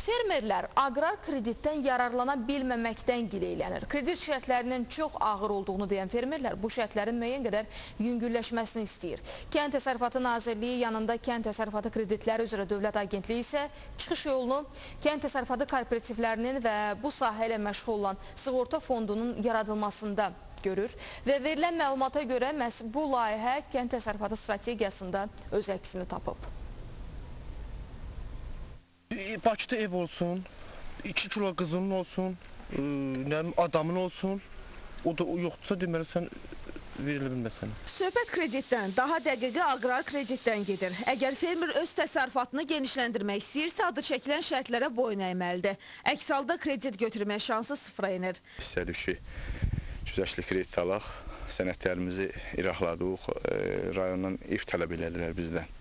Fermerlər aqrar kreditdən yararlana bilməməkdən gileylənir. Kredit şərtlərinin çox ağır olduğunu deyən fermerlər bu şərtlərin müəyyən qədər yüngülləşməsini istəyir. Kənd Təsərrüfatı Nazirliyi yanında Kənd Təsərrüfatı Kreditləri üzrə Dövlət Agentliyi isə çıxış yolunu kənd təsərrüfatı kooperativlərinin və bu sahə ilə məşğul olan sığorta fondunun yaradılmasında görür və verilən məlumata görə məhz bu layihə kənd təsərrüfatı strategiyasında öz əksini tapıb. Bakıda ev olsun, 2 kilo qızının olsun, adamın olsun, o da yoxdursa deməli sən verilə bilməsən. Söhbət kreditdən, daha dəqiqi aqrar kreditdən gedir. Əgər fermer öz təsərrüfatını genişləndirmək istəyirsə, adı çəkilən şərtlərə boyun əyməlidir. Əks halda kredit götürmə şansı sıfıra enir. İstədik ki, güzəştli kredit alaq, sənədlərimizi iraqladıq, rayondan ev tələb elədilər bizdən.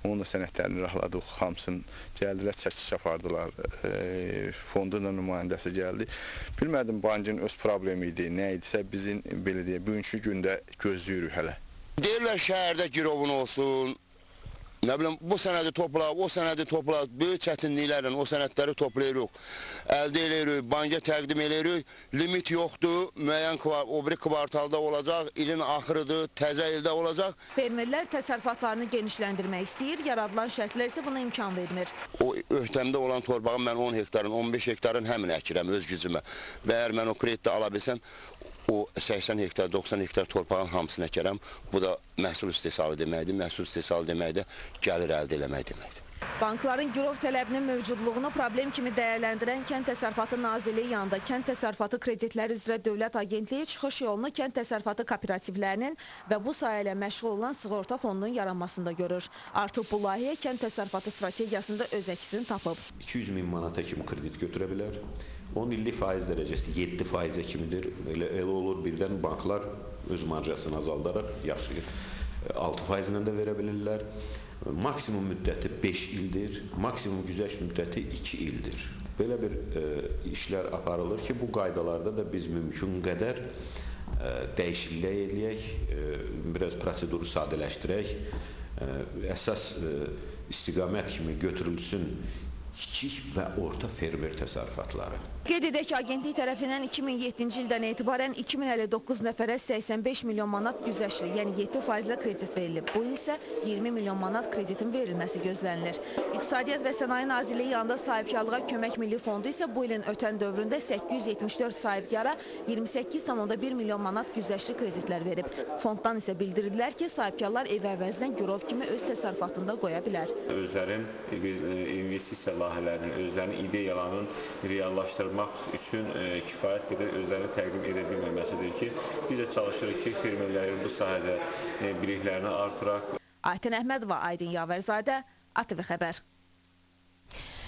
Onun da sənədlərini iraqladıq, hamısını gəldilər, çəkiş apardılar, fondun da nümayəndəsi gəldi. Bilmədim, bankın öz problemi idi, nə idisə bizim belə deyək, bugünkü gündə gözləyirik hələ. Deyirlər şəhərdə girovun olsun, nə bilim, bu sənədi topla, o sənədi topla, böyük çətinliklərlə o sənədləri toplayırıq, əldə eləyirik, banka təqdim eləyirik, limit yoxdur, müəyyən o biri kvartalda olacaq, ilin axırıdır, təzə ildə olacaq. Fermerlər təsərrüfatlarını genişləndirmək istəyir, yaradılan şərtlər isə buna imkan vermir. O öhdəmdə olan torpağın mən 10 hektarın, 15 hektarın həmin əkirəm öz gücümə və əgər mən o kreditdə ala bilsəm, o 80 hektar, 90 hektar torpağın hamısını əkərəm. Bu da məhsul istehsalı deməkdir, məhsul istehsalı deməkdir, gəlir əldə eləmək deməkdir. Bankların girov tələbinin mövcudluğunu problem kimi dəyərləndirən Kənd Təsərrüfatı Nazirliyi yanında Kənd Təsərrüfatı Kreditləri üzrə Dövlət Agentliyi çıxış yolunu kənd təsərrüfatı kooperativlərinin və bu sahə ilə məşğul olan sığorta fondunun yaranmasında görür. Artıq bu layihə kənd təsərrüfatı strategiyasında öz əksini tapıb. 200 min manata kimi kredit götürə bilər. Onun illik faiz dərəcəsi 7%-ə kimidir. Elə olur, birdən banklar öz marjasını azaldaraq yaxşı 6%-lə də verə bilirlər. Maksimum müddəti 5 ildir, maksimum güzəşt müddəti 2 ildir. Belə bir işlər aparılır ki, bu qaydalarda da biz mümkün qədər dəyişiklik eləyək, biraz proseduru sadələşdirək, əsas istiqamət kimi götürülsün kiçik və orta fermer təsərrüfatları. Qeyd edək ki, agentlik tərəfindən 2007-ci ildən etibarən 2059 nəfərə 85 milyon manat güzəştli, yəni 7%-lə kredit verilib. Bu il isə 20 milyon manat kreditin verilməsi gözlənilir. İqtisadiyyat və Sənaye Nazirliyi yanında Sahibkarlığa Kömək Milli Fondu isə bu ilin ötən dövründə 874 sahibkara 28,1 milyon manat güzəştli kreditlər verib. Fonddan isə bildirdilər ki, sahibkarlar ev əvəzinə girov kimi öz təsərrüfatında qoya bilər. Özlərin investisiya layihələrinin, özlərinin ideyalarının reallaşdırmaq üçün kifayət qədər özlərini təqdim edə bilməməsidir ki, biz də çalışırıq ki, fermerlərin bu sahədə biliklərini artıraq. Aytən Əhmədova, Aydın Yavərzadə, ATV Xəbər.